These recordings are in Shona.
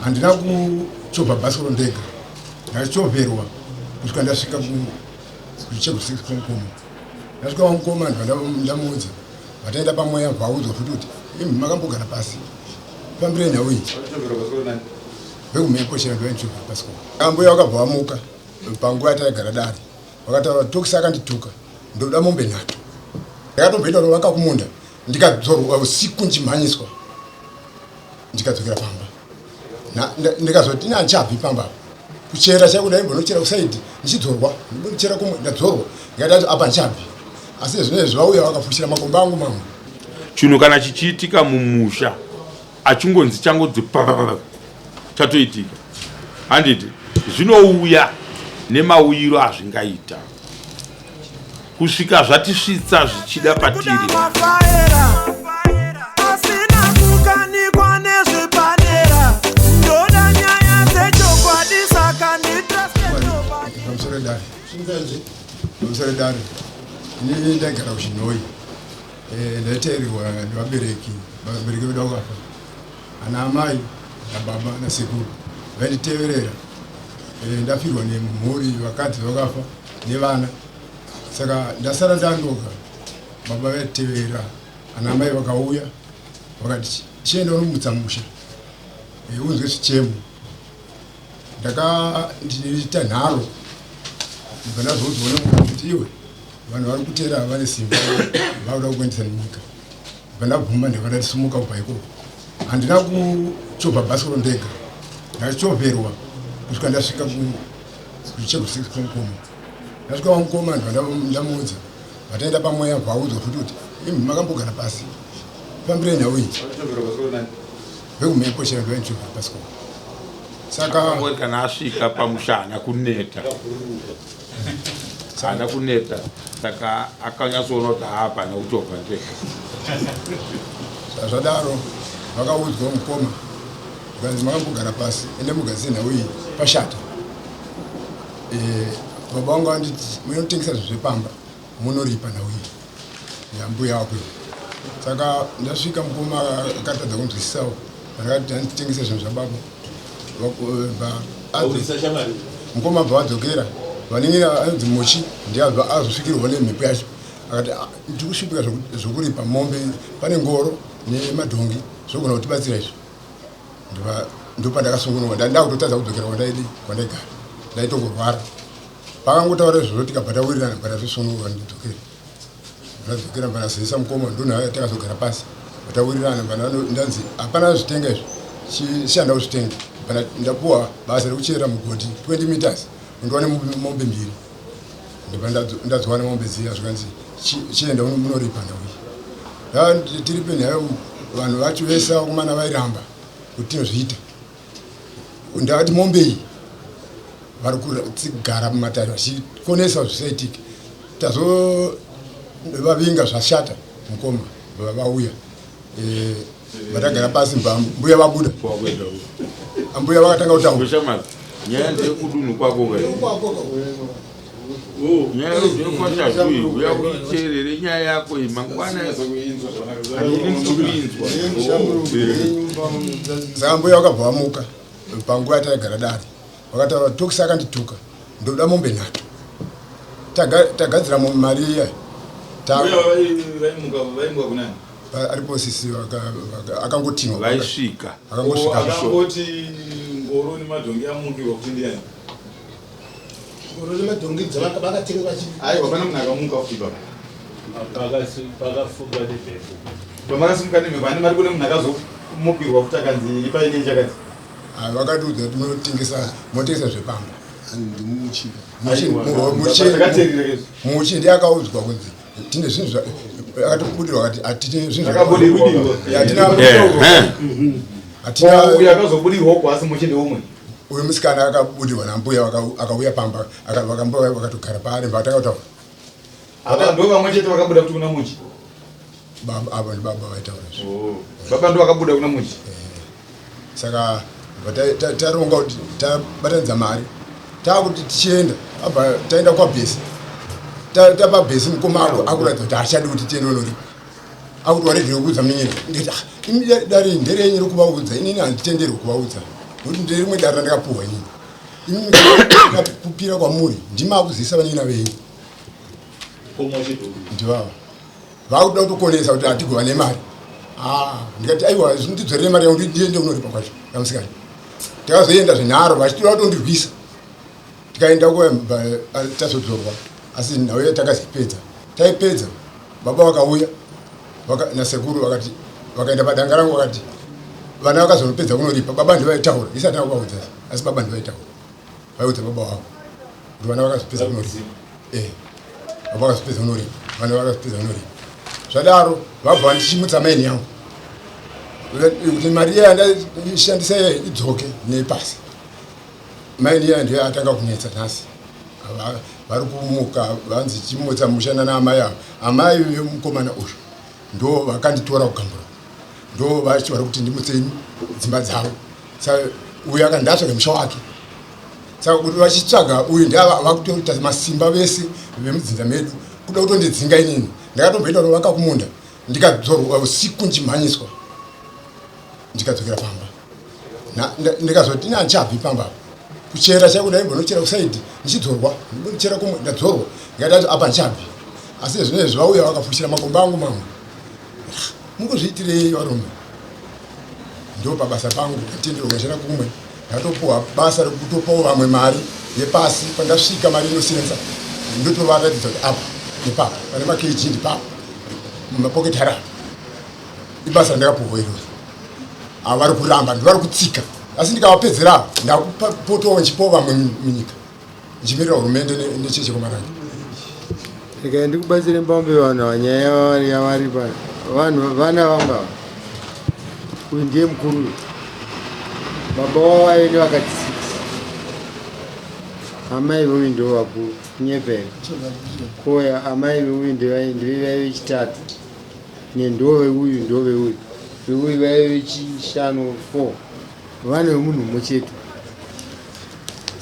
Handina kuchovha bhasikoro ndega, ndachovherwa kusvika ndasvika kuchego 6 kwamukoma. Ndasvika kwamukoma ndamuudza, vataenda pamweya bvaudzwa futi kuti imi makambogara pasi, fambirei nhau iyi vekumhepo chero ndovandichovhera bhasikoro. Ambuya vakabva vamuka panguva yataigara dare, vakataura kuti Tokisi akandituka, ndoda mombe nhatu. Ndakatomboenda kunovaka kumunda ndikadzorwa usiku ndichimhanyiswa ndikadzokera pamba ndikazoti ini handichabvi pamba apa kuchera chaiko ndaimbonochera kusaidi ndichidzorwa ndimbonochera kumwe ndadzorwa ndikati apa handichabvi asi zvino izvi vauya vakafushira makomba angu mamwe. Chinhu kana chichiitika mumusha achingonzi changonzi pa chatoitika handiti zvinouya nemauyiro azvingaita kusvika zvatisvitsa zvichida patiri. Pamusoro dare, ini ndaigara kuChinhoyi, ndaiteererwa nevabereki, vabereki vedu vakafa, ana amai nababa nasekuru vainditeverera. Ndafirwa nemhuri, vakadzi vakafa nevana, saka ndasara ndandoga. Baba vaitevera, ana amai vakauya vakati chienda unomutsa musha, unzwe zvichemo. Ndakaita nharo, ndibva ndazoudzwa nemunhu kuti iwe, vanhu vari kutera vane simba, vakuda kukuendesa nenyika. Ndibva ndabvuma, ndibva ndatisumuka kubva ikoko. Handina kuchovha bhasikoro ndega, ndachovherwa kusvika ndasvika kuchego 6 kwamukoma. Ndasvika kwamukoma ndibva ndamuudza, vataenda pamweya bvaudzwa futi kuti imi makambogara pasi, fambirei nhau iyi vekumhepo chero ndovandichovhera bhasikoro. Saka Akangoti kana asvika pamusha haana kuneta, haana kuneta, saka akanyatsoona kuti haapana kuchovha ndega. Zvadaro vakaudzwa mukoma zvikanzi makambogara pasi, ende mugadzise nhau iyi pashata. Baba vangu vanditi munotengesa zvinhu zvepamba munoripa nhau iyi yambuya wako iyi. Saka ndasvika mukoma akatadza kunzwisisawo, ndakati anditengese zvinhu zvababa. Mukoma bva vadzokera, vanin'ina anonzi Muchi ndiye abva azosvikirwa nemhepo yacho, akati ndiri kushupika zvokuripa mombe, pane ngoro nemadhongi zvogona kutibatsira izvo. Ndopandakasungunurwa, ndakutotadza kudzokera kwandaidi kwandaigara, ndaitongorwara. Pakangotaura izvozvo tikabva tawirirana, bva ndatosunungurwa ndidzokere. Ndadzokera bva ndazivisa mukoma, ndonhaya takazogara pasi tawirirana, bva ndanzi hapana zvitenga izvi, shanda kuzvitenga. Bva ndapuwa basa rekuchera mugodhi 20 meters undiwane mombe mbiri. Ndibva ndadziwana mombe dziya, zvikanzi chienda munoripa nhau iyi. Tiripe nhayo, vanhu vacho vese vakomana vairamba kuti tinozviita. Ndakati mombe iyi vari kugara mumatare vachikonesa zvisaitike, tazovavinga zvashata. Mukoma vauya, vatagara pasi, mbuya vabuda, ambuya vakatanga kutaura. Nyaya ndeyekudunhu kwako ka, nyaya ndeyekwaChazhui, uya uiteerere nyaya yako iyi mangwana, handini kuinzwa. Saka mbuya vakabva vamuka panguva yataigara dare, vakataura kuti Tokisi akandituka, ndoda mombe nhatu. Tagadzira mari iya. Aripo sisi akangotinwa. Vaisvika. Akangosvika. Akangoti ngoro nemadhongi amukirwa kuti ndiani? Ngoro nemadhongi dzavakatenga. Aiwa, pana munhu akamuka futi baba. Pakafuka nemhepo. Pamakasimuka nemhepo, ane mari, kune munhu akazomukirwa futi akanzi ipai nei chakati? Vakatiudza kuti munotengesa, munotengesa zvepamba. Ndimuchika. Muchi ndiye akaudzwa kunzi tine zvinhu, akatobudirwa akati hatine zvinhu. Hatina, hatina. Uyo akazobudirwa uko, asi muchi ndeumwe. Uyu musikana akabudirwa nambuya, akauya pamba, vakambuya vakatogara paari, vatanga kutaura. Ava ndo vamwe chete vakabuda kuti kuna Muchi? Baba ava ndibaba vaitaura izvo. Baba ndo vakabuda kuna Muchi. Saka taronga kuti tabatanidza mari, taakuti tichienda, abva taenda kwabhesi, tapa bhesi, mukoma akuratidza kuti haachadi kuti tiende unoripa, akuti waregere kuudza munin'ina. Ndikati, imi dare nderenyu rekuvaudza, inini handitenderwi kuvaudza. Nokuti nderimwe dare randakapuhwa inini. Imi kupira kwamuri ndimakuzivisa vanin'ina venyu. Ndivava. Vakuda kutokonesa kuti hatigova nemari. Ah, ndikati aiwa zvindidzorere mari yangu ndiende kunoripa kwacho kamusikana. Takazoenda zvenharo vachitoda kutondirwisa. Tikaenda kuya tazodzorwa asi nhau iya takazoipedza. Taipedza baba vakauya vaka, nasekuru vakati vakaenda padanga rangu vakati vana vakazonopedza kunoripa baba ndivaitaura isati akuvaudza asi baba ndivaitaura vaiudza baba wavo kuti vana vakazopedza kunoripa eh baba vakazopedza kunoripa vana vakazopedza kunoripa zvadaro vabva vandichimutsa maini yangu kuti mari iya yandashandisa iya idzoke nepasi maini iya ndiyo atanga kunetsa nhasi vari kumuka vanzi chimutsa musha nana amai ava amai vemukomana uyu ndo vakanditora kugambura ndo vacho vari kuti ndimutse dzimba dzavo saka uyu akandi atsvage musha wake saka kuti vachitsvaga uyu ndiava vakutoita masimba vese vemudzinza medu kuda kutondidzinga inini ndakatomboenda kunovaka kumunda ndikadzorwa usiku ndichimhanyiswa ndikadzokera pamba ndikazoti ini handichabvi pamba apa kuchera chaiko ndaimbonochera kusaidi ndichidzorwa ndimbonochera kumwe ndadzorwa ndikati apa handichabvi asi zvino izvi vauya vakafushira makomba angu mamwe mukuzviitirei varume ndo pabasa pangu ndatenderwa kushanda kumwe ndatopuwa basa rekutopawo vamwe mari yepasi pandasvika mari inosenza ndotovaratidza kuti apa nepapa pane makg ndipapa mumapoketi harapa ibasa randakapuhwa irori ava vari kuramba ndivari kutsika asi ndikavapedzera ndakupotowo ndichipawo vamwe munyika ndichimirira hurumende necheche kwamarange regai ndikubatsire mbambe vanhu ava nyaya yavari pano vanhu vana vangu ava uyu ndiye mukuru uyu baba wavo aive nevakadzi six amai veuyu ndivo vakuru kunyepera koya amai veuyu ndive vaive chitatu nendove uyu ndove uyu veuyu vaive vechishanu four vane vemunhu mumwe chete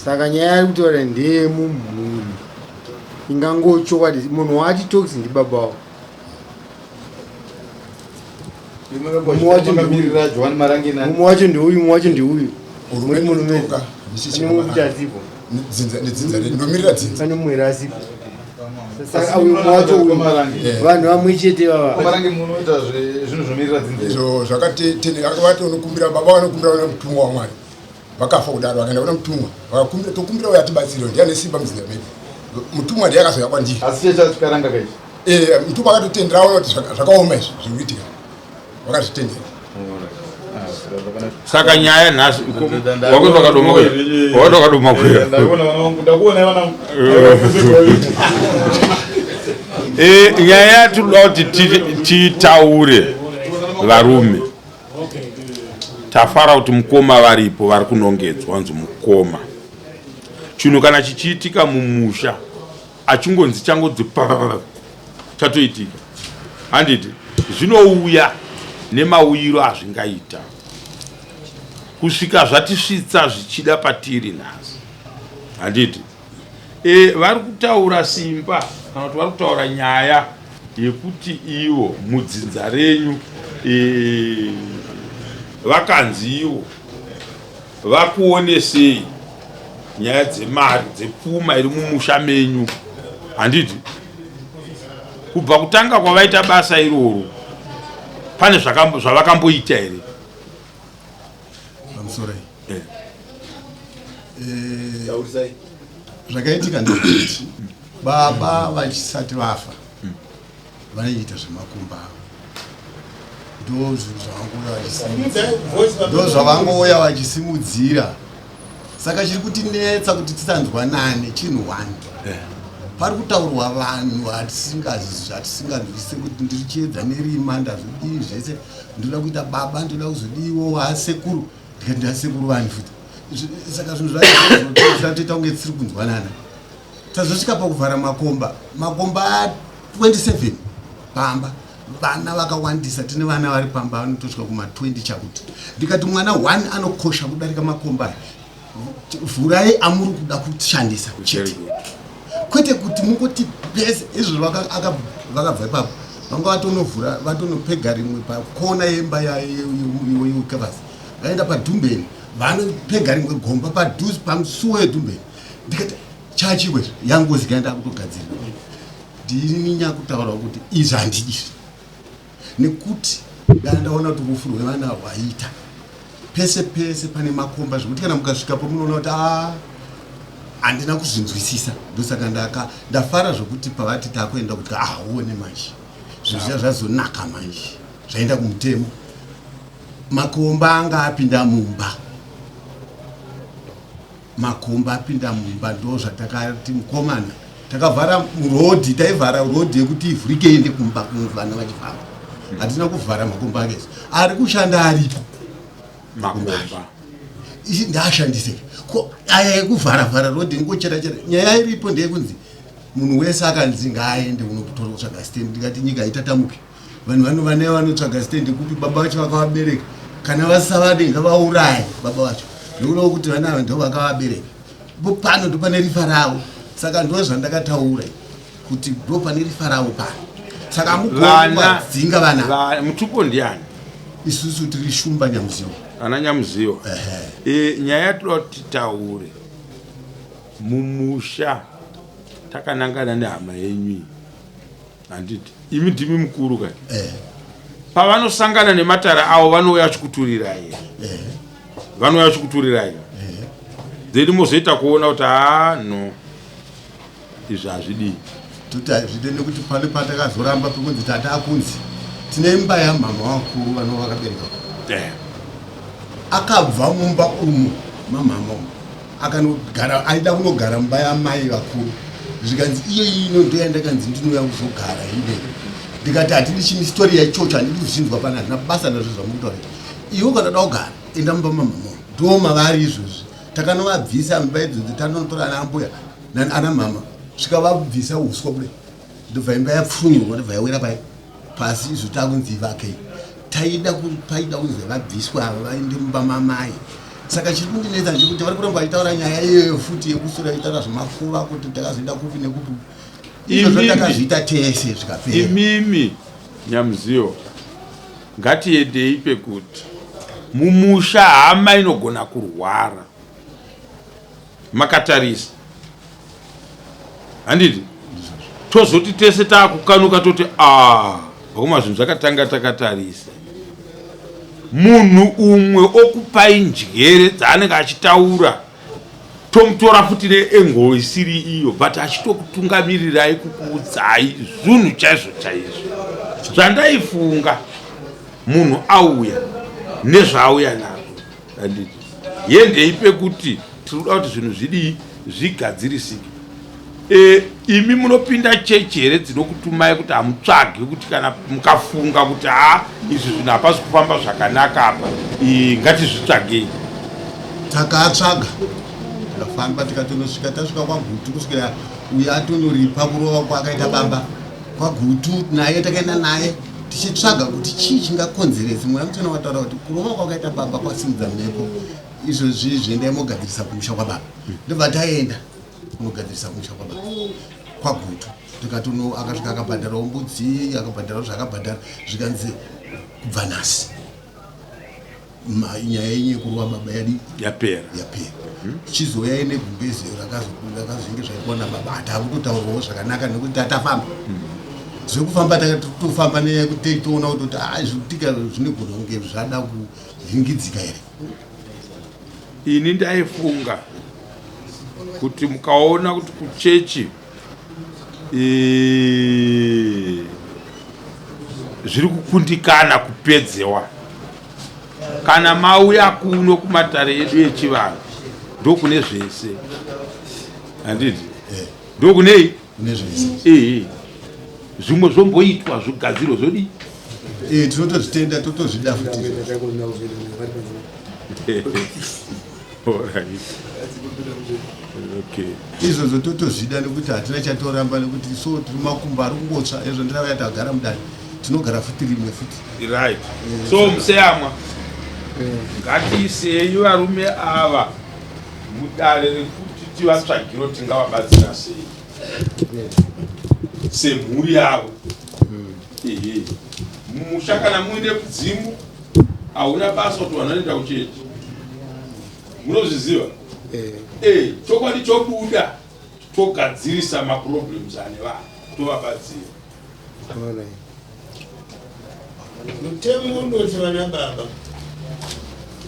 saka nyaya yari kutaura ndeyemumhuri ingangochokwadi munhu waati tox ndibaba wavo mumwe wacho ndeuyu mumwe wacho ndeuyu muri munhu mumwe asipo pane mumwe here asipo saka uyu mumwe wacho uyu vanhu vamwe chete vava izvo zvakati vatonokumbira baba vanokumbira vana mutumwa wamwari vakafa kudaro vakaenda kuna mutumwa vakakumbira tokumbira uyo atibatsire ndiye ane simba muzinda medu mutumwa ndiye akazouya kwandiri asi checha chikaranga kaichi eh mutumwa akatotendera aona kuti zvakaoma izvi zviri kuitika vakazvitendera saka nyaya nhasi wakuti wakadoma kuya wakuti wakadoma kuya eh, nyaya yatinoda kuti titaure varume Tafara kuti mukoma varipo vari kunongedzwa vanzi mukoma. Chinhu kana chichiitika mumusha achingonzi changonzi pararara chatoitika. Handiti zvinouya nemauyiro azvingaita kusvika zvatisvitsa zvichida patiri nhasi. Handiti e, vari kutaura simba kana kuti vari kutaura nyaya yekuti ivo mudzinza renyu e, vakanzi ivo vakuonesei nyaya dzemari dzepfuma iri mumusha menyu handiti kubva kutanga kwavaita basa iroro pane zvavakamboita here pamusoro eh. Eh, zvakaitika ndezvekuti baba vachisati vafa vaiita zvemakumba avo ndozvavangouya vachisimudzira saka chiri kutinetsa kuti tisanzwanane chinhu one eh. pari kutaurwa vanhu hatisinganzwise kuti ndiri chiedza nerima ndazodii zvese ndoda kuita baba ndoda kuzodiiwo wasekuru ndikati ndasekuru vani futi saka zvinhu zvacho toita kunge tisiri kunzwanana tazosvika pakuvhara makomba makomba 27 pamba vana vakawandisa tine vana vari pamba vanotosvika kuma 20 chakuti ndikati mwana one anokosha kudarika makomba aya vhurai amuri kuda kushandisa chete kwete kuti mungoti pese izvo vakabva ipapo vanga vatonovhura vatonopega rimwe pakona yemba yekavasi vaenda padhumbeni. Vanopega rimwe gomba padhuze pamusuwo yedhumbeni. Ndikati chachiwe yangozi kaenda kutogadzirira. Ndini nyakutaura kuti izvi handidi izvi. Nekuti ndandaona kuti rufu rwevana rwaita pese pese pane makomba zvekuti kana mukasvikapo munoona kuti a handina kuzvinzwisisa. Ndosaka ndaka ndafara zvekuti pavati takuenda kuti aone manje zvinhu zviya zvazonaka manje zvaenda kumutemo. Makomba anga apinda mumba, makomba apinda mumba, ndo zvatakati mukomana takavhara murodhi, taivhara rodhi yekuti ivhurike iende kumba vana vachifamba. Hatina kuvhara makomba ake ari kushanda aripo makomba isi ndaashandise ko aya ekuvhara vhara rodhi ngochera chera. Nyaya iripo ndeyekunzi munhu wese akanzi ngaaende unotora kutsvaga stand. Ndikati nyika haitatamuke, vanhu vanova vanotsvaga stand kupi? Baba vacho vakavabereka, kana vasavade ngavauraye baba vacho, nekuda kuti vana ava ndo vakavabereka. Pano ndo pane rifa ravo. Saka ndo zvandakataura kuti ndo pane rifa ravo pano, saka mugoni vana. Mutupo ndiani? Isusu tiri Shumba Nyamuziwa. Ana Nyamuziwa. Nyaya yatoda kuti titaure mumusha takanangana nehama yenyu iyi, handiti imi ndimi mukuru kai? Pavanosangana nematare avo vanouya vachikuturirai, vanouya vachikuturirai, then mozoita kuona kuti haa, no, izvi hazvidii. Toti hazvide nekuti pane patakazoramba pekunzi tata akunzi tine imba yamama vakuru vanova vakabereka. Akabva mumba umu mamama umu akanogara, aida kunogara mumba yamai vakuru, zvikanzi iyo ino ndoyandakanzi ndinouya kuzogara ine. Ndikati hatidi chini story yachocho, handidi kuzvinzwa pana, handina basa nazvo zvamukutaura. Iwe kana uda kugara enda mumba mamama, ndo mavari izvozvi. Takanovabvisa mumba idzodzo, tanotora ana ambuya ana mama, svika vabvisa uswa kudai, ndobva imba yapfunyurwa, ndobva yawira pai pasi. Izvo takunzi ivakei, taida paida kunzi vabviswa ava vaende mumba mamai. Saka chiri kundinetsa ndechekuti vari kuramba vachitaura nyaya iyoyo futi yekusura, vachitaura zvemakuva kuti takazoenda kupi nekupi. Izvozvo takazviita tese zvikapera. Imimi Nyamuziyo, ngatiendei pekuti mumusha hama inogona kurwara makatarisa, handiti? Tozoti tese taakukanuka toti a vakoma, zvinhu zvakatanga takatarisa. Munhu umwe okupai njere dzaanenge achitaura, tomutora futi neengo isiri iyo, but achitokutungamirirai kukuudzai zvinhu chaizvo chaizvo zvandaifunga. Munhu auya nezvaauya nazvo, handiti? Yendei pekuti tiri kuda kuti zvinhu zvidii, zvigadzirisike. Imi munopinda chechi here dzinokutumai kuti hamutsvagi kuti kana mukafunga kuti ha, izvi zvinhu hapasi kufamba zvakanaka apa, ngatizvitsvagei? Takatsvaga, tikafamba, tikatonosvika, tasvika kwaGutu, kusvikira uyo atonoripa kurova kwaakaita baba kwaGutu. Naye takaenda naye tichitsvaga kuti chii chingakonzeresa. Mweya Mutsvene wataura kuti kurova kwakaita baba kwasimudza mhepo. Izvozvi zviendai mogadzirisa kumusha kwababa. Ndobva taenda kunogadzirisa kumusha kwababa kwaGutu. Tikatono akasvika akabhadharawo mbudzi, akabhadharawo zvaakabhadhara, zvikanzi kubva nhasi nyaya yenyu yekurova baba yadi yapera. Yapera. Chizouyai negumbezi rakazobuda, rakazvinge zvaitwa nababa. Takutotaurwawo zvakanaka nekuti tatafamba zvekufamba, takatofamba nekuti toona kuti zvikutika zvinogona kunge zvada kuvhingidzika here. Ini ndaifunga kuti mukaona kuti kuchechi zviri kukundikana kupedzewa, kana mauya kuno kumatare edu echivanhu, ndokune zvese, handiti? Ndokunei? Kune zvese. Ee, zvimwe zvomboitwa zvigadziro zvodii. Tinotozvitenda, totozvida futi. Alright. Okay. Izvozvo totozvida nekuti hatina chatoramba, nekuti so tiri makumbo ari kungotsva. Izvo ndinavaya tagara mudare, tinogara futi rimwe futi. Right, so museyamwa, ngatiisei varume ava mudare rekuti tivatsvagiro tingavabatsira sei semhuri yavo. Ehe, mumusha kana muine mudzimu, hauna basa kuti vanhu vanoenda kuchechi. Munozviziva? Eh. Eh, chokwadi chobuda togadzirisa maproblems ane vanhu tovabatsira. Alright. Mutemo unoti vana baba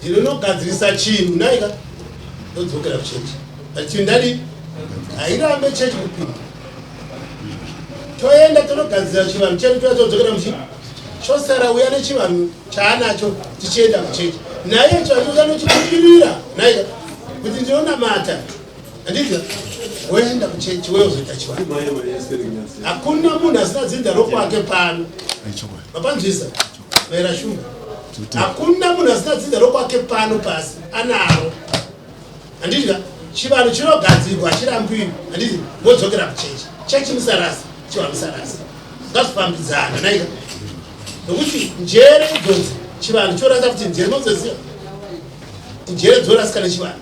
ndinonogadzirisa chinhu naika ndodzokera kuchechi but chinhu ndadi hairambe chechi kupinda toenda tonogadzira chivanhu chedu toya todzokera muchi chosara uya nechivanhu chaanacho tichienda kuchechi naye chivanhu chanochikumbirira naika kuti ndinonamata handiti woenda kuchechi weozoita chivanhu hakuna munhu asina dzinza rokwake pano mapanzwisa maera shumba hakuna munhu asina dzinza rokwake pano pasi anaro handiti chivanhu chinogadzirwa chirambiwi handiti modzokera kuchechi chechi musarasa chivanhu musarasa ngazvifambidzana naika nokuti njere idzodzi chivanhu chorasa kuti njere mozoziva njere dzorasika nechivanhu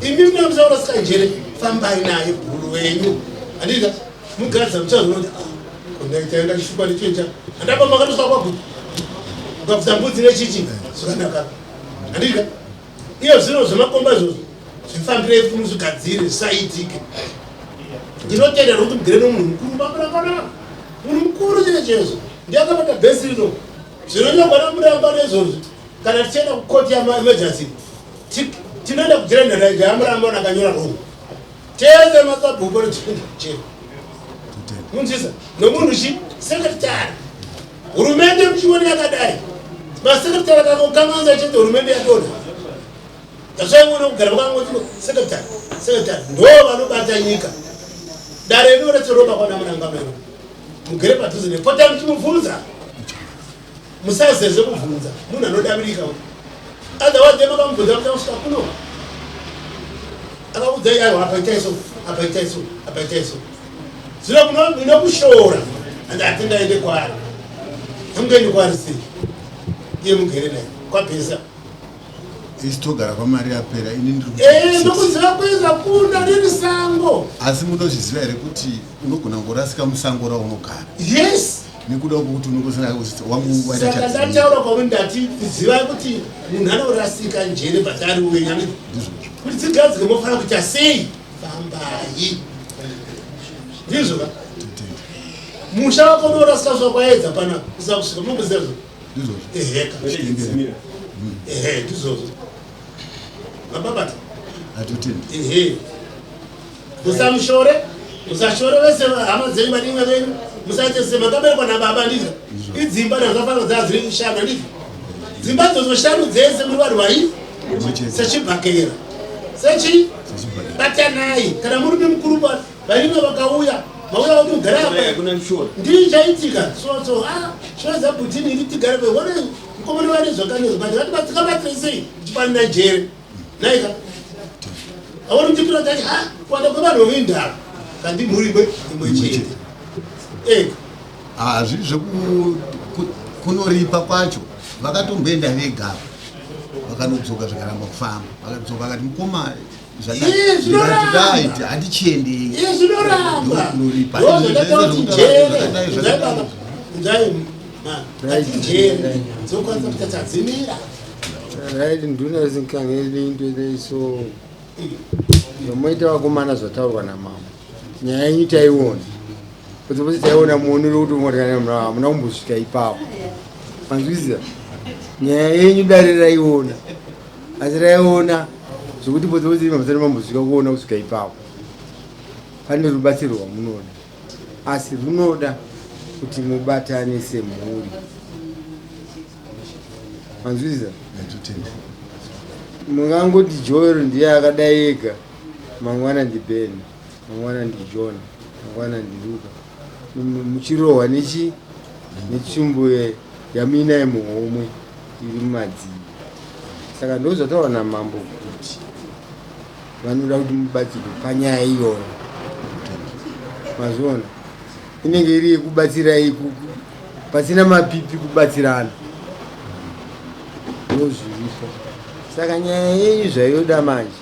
imi muna musaurasika njere fambai naye bhuru wenyu handiti mugadza muchazoona kuti ah, kondaitaenda chishukwa nechinja handapa makatoswa kwaguta ukabvisa mbudzi nechichi zvakanaka handiti iyo zvino zvemakomba izvozvo zvifambirei kuti muzvigadzire zvisaitike ndinotenda nokuti mugere nomunhu mukuru mamurambanaa munhu mukuru chine chezvo ndiye akabata bhesi rino zvinonyorwa namuramba neizvozvo kana tichienda kukoti yamaemergency tinoenda kujiranharaija yamuramba nakanyora rongo tese masabhuku anotienda kuchera munzisa nomunhu chi sekretary hurumende muchiona yakadai masekretary akangokanganisa chete hurumende yadonha tasvaiona kugara vakangoti sekretary sekretary ndo vanobata nyika dare rino rese roba kwana munangamero mugere padhuze nepota muchimubvunza musazeze kubvunza munhu anodavirika otherwise makamubvunza kuti kusvika kuno akakudzai aiwa apa itai so apa itai so apa itai so zvino munokushora and hatingaende kwaari hamungaendi kwaari sei iye mugere naye kwabhesa isi togara kwamari yapera ini ndiri eh, ndokuziva kweza kunda riri sango asi munozviziva here kuti unogona kungorasika musango raunogara yes nekuda kwokuti unongosina wangu waita saka ndataura kwamuri ndati zivai kuti munhu anorasika njere but ari wenya kuti dzigadzike mofanira kuita sei fambai ndizvo ka musha wako unorasika zvakwaedza pana usina kusvika munomboziva zvo eheka ehe ndizvozvo mababata ehe musamushore musashore vese hama dzenyu vadinga venyu musaite se makaberekwa nababa ndizvo idzimba nazvafanira dzaa dziri shanu ndizvo dzimba idzodzo shanu dzese muri vanhu vai sechibhakera sechi batanai kana murume mukuru varume vakauya vauya kuti ugare apa ndii chaitika so so ah shora bhutini iri tigare pe one mukomana vane zvakanezvo but vati tikabatsire sei tichipanina jere naika aona mutipira tati ha kuwanda kwevanhu veindava kandi mhuri imwe imwe chete ega hazviri zvekunoripa kwacho vakatomboenda vega vakanodzoka zvikaramba kufamba vakadzoka vakati mukoma Iye, zvinoramba. zvakati handichiendei iye zvinoramba Ndokunoripa. ndozvandataura kuti njere Zvakadai, Inzai zvakadai. baba inzai ma ati njere dzokwanisa kuita dzadzimira Right nduna zinkhangele into leyi so zvamoita vakomana zvataurwa namama nyaya yenyu taiona kuti pose taiona muonero kuti ungotikana hamuna kumbosvika ipapo manzwisisa nyaya yenyu dare raiona asi raiona zvokuti pose pose mamusati mambosvika kuona kusvika ipapo pane rubatsiro rwamunoda asi runoda kuti mubatane semhuri manzwisisa mungangoti joel ndiye akadai ega mangwana ndiben mangwana ndijohn mangwana ndiluka muchirohwa nechi netsvimbo yamuinaye muhomwe iri mumadziro saka ndo zvataurwa namambo kuti vanoda kuti mubatsirwe panyaya iyoyo mazviona inenge iri yekubatsirai pasina mapipi kubatsirana ndozviripo saka nyaya yenyu zvayoda manje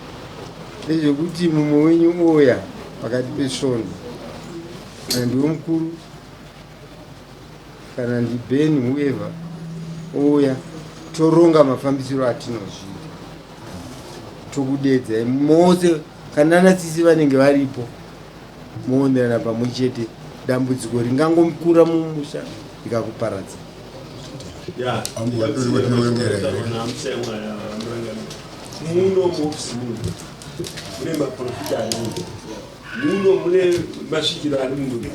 ndezvekuti mumwe wenyu oya pakati pesvondo kana ndiwe mukuru kana ndiben whoever ouya toronga mafambisiro atinozviita. Tokudedzai mose kana nasisi vanenge varipo moonerana pamwe chete dambudziko ringangomukura mumusha rikakuparadza. Muno muofisi muno mune maprofita ari muno, muno mune masvikiro ari muno.